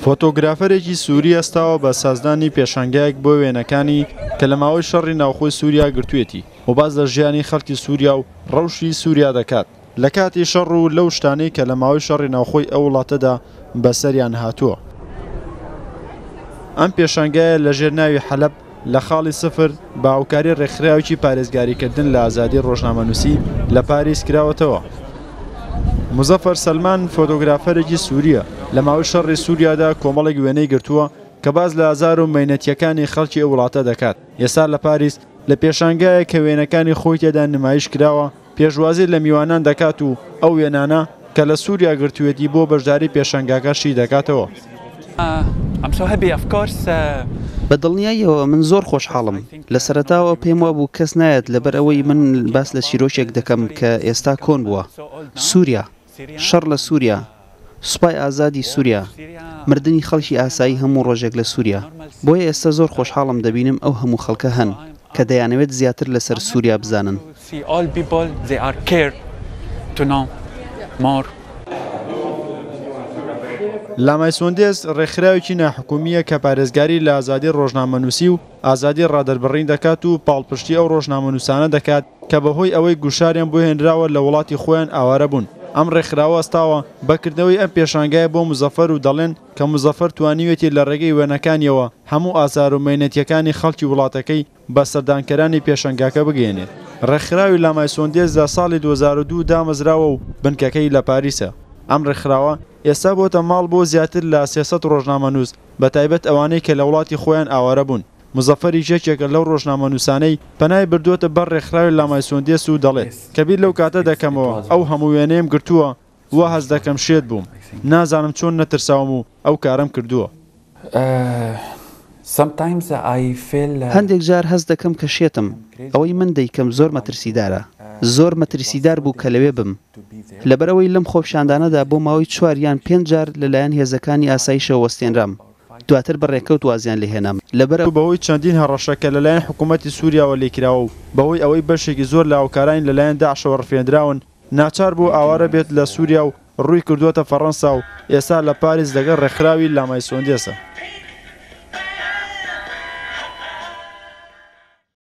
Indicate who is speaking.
Speaker 1: فۆتۆگرافەرێکی سووری هەستاوە بە سازدانی پێشانگایەک بۆ وێنەکانی کە لە ماوەی شەڕی ناوخۆی سووریا گرتوویەتی و باس لە ژیانی خەڵکی سووریا و ڕەوشی سووریا دەکات لە کاتی شەڕ و لەو شتانەی کە لە ماوەی شەڕی ناوخۆی ئەو وڵاتەدا بەسەریان هاتووە. ئەم پێشانگایە لەژێر ناوی حەلەب لە خاڵی سفر بە هاوکاری ڕێکخراوێکی پارێزگاریکردن لە ئازادی ڕۆژنامەنووسی لە پاریس کراوەتەوە. موزەفەر سەلمان فۆتۆگرافەرێکی سوورییە، لە ماوەی شەڕی سووریادا کۆمەڵێک وێنەی گرتووە کە باس لە ئازار و مەینەتییەکانی خەڵکی ئەو وڵاتە دەکات. ئێستا لە پاریس لە پێشانگایەک کە وێنەکانی خۆی تێدا نمایش کراوە، پێشوازی لە میوانان دەکات و ئەو وێنانە کە لە سووریا گرتوویەتی بۆ بەشداری پێشانگاکە شی دەکاتەوە.
Speaker 2: بە دڵنیاییەوە من زۆر خۆشحاڵم. لە سەرەتاوە پێم وابوو کەس نایەت لەبەرئەوەی من باس لە چیرۆکێک دەکەم کە ئێستا کۆن بووە. سووریا. شەڕ لە سووریا، سوپای ئازادی سووریا، مردنی خەڵکی ئاسایی هەموو ڕۆژێک لە سووریا. بۆیە ئێستا زۆر خۆشحاڵم دەبینم ئەو هەموو خەڵکە هەن کە دەیانەوێت زیاتر لەسەر سووریا بزانن.
Speaker 1: لامایسۆندێس ڕێکخراوێکی ناحکومییە کە پارێزگاری لە ئازادی ڕۆژنامەنووسی و ئازادی ڕادەربڕین دەکات و پاڵپشتی ئەو ڕۆژنامەنووسانە دەکات کە بەهۆی ئەوەی گوشاریان بۆ هێنراوە لە وڵاتی خۆیان ئاوارە بوون. ئەم ڕێکخراوە هەستاوە بە کردنەوەی ئەم پێشانگایە بۆ موزەفەر و دەڵێن کە موزەفەر توانیویەتی لە ڕێگەی وێنەکانیەوە هەموو ئازار و مەینەتیەکانی خەڵکی وڵاتەکەی بە سەردانکەرانی پێشەنگاکە بگەیەنێت. ڕێکخراوی لامایسۆندێس لە ساڵی 2002 دامەزراوە و بنکەکەی لە پاریسە. ئەم ڕێکخراوە ئێستا بۆتە ماڵ بۆ زیاتر لە 300 ڕۆژنامەنووس بەتایبەت ئەوانەی کە لە وڵاتی خۆیان ئاوارە بوون. موزەفەریش یەکێکە لەو ڕۆژنامەنووسانەی پەنای بردووەتە بەر ڕێکخراوی لامایسۆندێس و دەڵێت، کە بیر لەو کاتە دەکەمەوە ئەو هەموو وێنەیەم گرتووە، وا هەست دەکەم شێت بووم. نازانم چۆن نەترساوم و ئەو کارەم کردووە.
Speaker 2: هەندێک جار هەست دەکەم کە شێتم. ئەوەی من دەیکەم زۆر مەترسیدارە. زۆر مەترسیدار بوو کە لەوێ بم. لەبەرئەوەی لەم خۆپیشاندانەدا بۆ ماوەی چوار یان پێنج جار لەلایەن هێزەکانی ئاسایشەوە وەستێنرام. دواتر بە ڕێکەوت وازیان لێ هێنام، لەبەر.
Speaker 1: بەهۆی چەندین هەڕەشە کە لەلایەن حکوومەتی سووریاوە لێکراوە و بەهۆی ئەوەی بەشێکی زۆر لە هاوکارانی لەلایەن داعشەوە ڕفێندراون، ناچار بووە ئاوارە بێت لە سووریا و ڕووی کردووەتە فەڕەنسا و ئێستا لە پاریس لەگەڵ ڕێکخراوی لامایسۆندێسە.